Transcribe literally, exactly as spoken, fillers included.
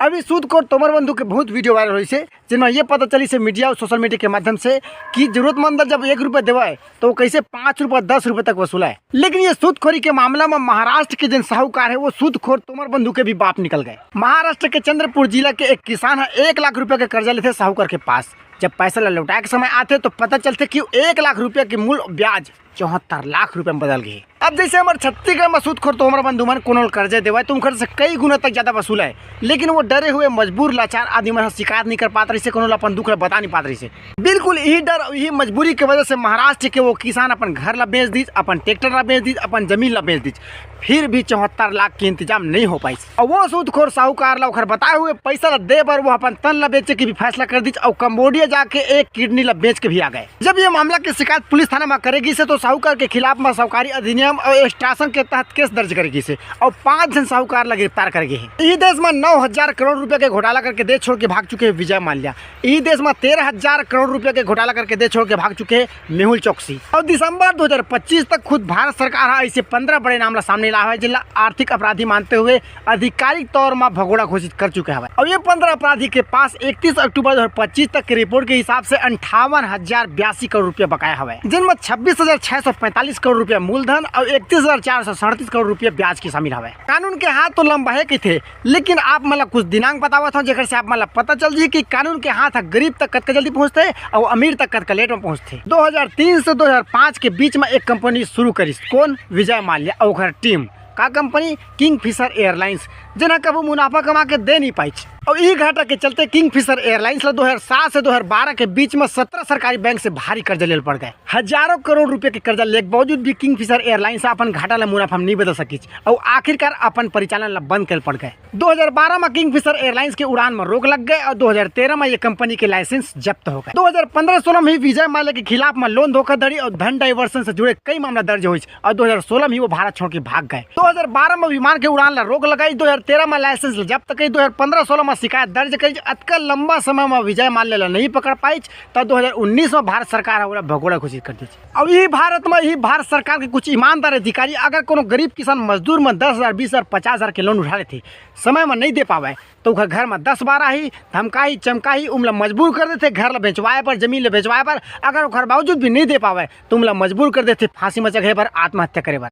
अभी सूदखोर तोमर बंधु के बहुत वीडियो वायरल होइस हे, जेमा ये पता चलिस हे मीडिया अउ सोशल मीडिया के माध्यम से कि जरूरतमंद ला जब एक रुपया देवय, तो वो कैसे पाँच रुपया, दस रुपया तक वसूलय। लेकिन ये सूदखोरी के मामला में महाराष्ट्र के जेन साहूकार हे, वो सूदखोर तोमर बंधु के भी बाप निकल गए। महाराष्ट्र के चंद्रपुर जिला के एक किसान ह एक लाख रुपया के कर्जा लेथे साहूकार के पास। जब पैसा ला लौटाए के समय आथे, तो पता चलथे कि एक लाख रुपया के मूल ब्याज चौहत्तर लाख रुपया में बदल गए। अब जैसे हमर छत्तीसगढ़ में सूदखोर तोमर बंधु मन कोनो ल कर्जा देवय, तो उनकर से कई गुना तक ज्यादा वसूलय, लेकिन वो डरे हुए मजबूर लाचार आदमी मन ह शिकायत नहीं कर पात रहिस हे, कोनो ल अपन दुख ला बता नहीं पात रहिस हे। बिल्कुल यही डर, यही मजबूरी के वजह से महाराष्ट्र के वो किसान अपन घर ला बेच दीस, अपन ट्रैक्टर ला बेच दीस, अपन जमीन ला बेच दीस, फिर भी चौहत्तर लाख के इंतजाम नहीं हो पाइस। और वो सूदखोर साहूकार ला ओकर बताए हुए पैसा ला दे बर वो अपन तन ला बेचे के भी फैसला कर दीस और कंबोडिया जाके एक किडनी ला बेच के भी आ गए। जब ये मामला के शिकायत पुलिस थाना में करे गिस हे, तो साहूकार के खिलाफ में साहूकारी अधिनियम और एक्सटॉर्शन के तहत केस दर्ज करे गिस हे और पांच झन साहूकार ला गिरफ्तार करे गे हे। यही देश में नौ हजार करोड़ रुपया के घोटाला करके देश छोड़ के भाग चुके हे विजय माल्या। यही देश में तेरह हजार करोड़ रुपया के घोटाला करके देश छोड़ के भाग चुके हे मेहुल चोकसी। और दिसंबर दो हज़ार पच्चीस तक खुद भारत सरकार ह ऐसे पंद्रह बड़े नाम ला सामने लाए हवय, जिनला आर्थिक अपराधी मानते हुए आधिकारिक तौर म भगोड़ा घोषित कर चुके हवय। और ये पंद्रह अपराधी के पास इकतीस अक्टूबर दो हज़ार पच्चीस तक के रिपोर्ट के हिसाब से अंठावन हजार बयासी करोड़ रुपया बकाया हवय, जिनमें छब्बीस हजार छह सौ पैंतालीस करोड़ रुपया मूलधन और इकतीस हजार चार सौ सैंतीस करोड़ रुपया ब्याज के शामिल हवय। कानून के हाथ तो लंबा हे कहिथे, लेकिन आप मन ला कुछ दिनांक बतावत हव, जेकर से आप मन ला पता चल जाही कि कानून के हाथ ह गरीब तक कतका जल्दी पहुंचथे और अमीर तक कतका लेट में पहुंचथे। दो हज़ार तीन से दो हज़ार पाँच के बीच में एक कंपनी शुरू करिस, कौन? विजय माल्या और ओकर टीम। का कंपनी? किंगफिशर एयरलाइंस, जेन ह कभू मुनाफा कमा के दे नहीं पाइस। और यही घाटा के चलते किंगफिशर एयरलाइंस ला दो हज़ार सात से दो हज़ार बारह के बीच में सत्रह सरकारी बैंक से भारी कर्जा लेल पड़ गए। हजारों करोड़ रुपया के कर्जा लेके बावजूद भी किंगफिशर एयरलाइंस अपन घाटा ला मुनाफा में नहीं बदल सकिस और आखिरकार अपन परिचालन ला बंद कर पड़ गए। दो हज़ार बारह में किंगफिशर एयरलाइंस के उड़ान में रोक लग गए और दो हज़ार तेरह में ये कंपनी के लाइसेंस जब्त हो गए। दो हज़ार पन्द्रह सोलह में ही विजय माल्या के खिलाफ में लोन धोखाधड़ी और धन डाइवर्सन से जुड़े कई मामला दर्ज होइस और दो हज़ार सोलह में ही वो भारत छोड़ के भाग गए। दो हज़ार बारह में विमान के उड़ान ला रोक लगाई, दो हज़ार तेरह में लाइसेंस ला जब्त करी, दो हज़ार पन्द्रह सोलह में शिकायत दर्ज करी। अतका लंबा समय में विजय माल्या ला नहीं पकड़ पाइस, तो दो हज़ार उन्नीस में भारत सरकार ह ओला भगोड़ा घोषित कर दीस। अब यही भारत में, यही भारत सरकार के कुछ ईमानदार अधिकारी अगर कोनो गरीब किसान मजदूर में दस हजार, बीस हजार, पचास हजार के लोन उठा लेथे, समय में नहीं दे पावे, तो ओकर घर में दस बार आही, धमकाही, चमकाही, उमला मजबूर कर देथे घर ला बेचवाए बर, जमीन ला बेचवाए बर। अगर ओकर बावजूद भी नहीं दे पावे, तो उमला मजबूर कर देथे फांसी में चढ़े बर, आत्महत्या करे बर।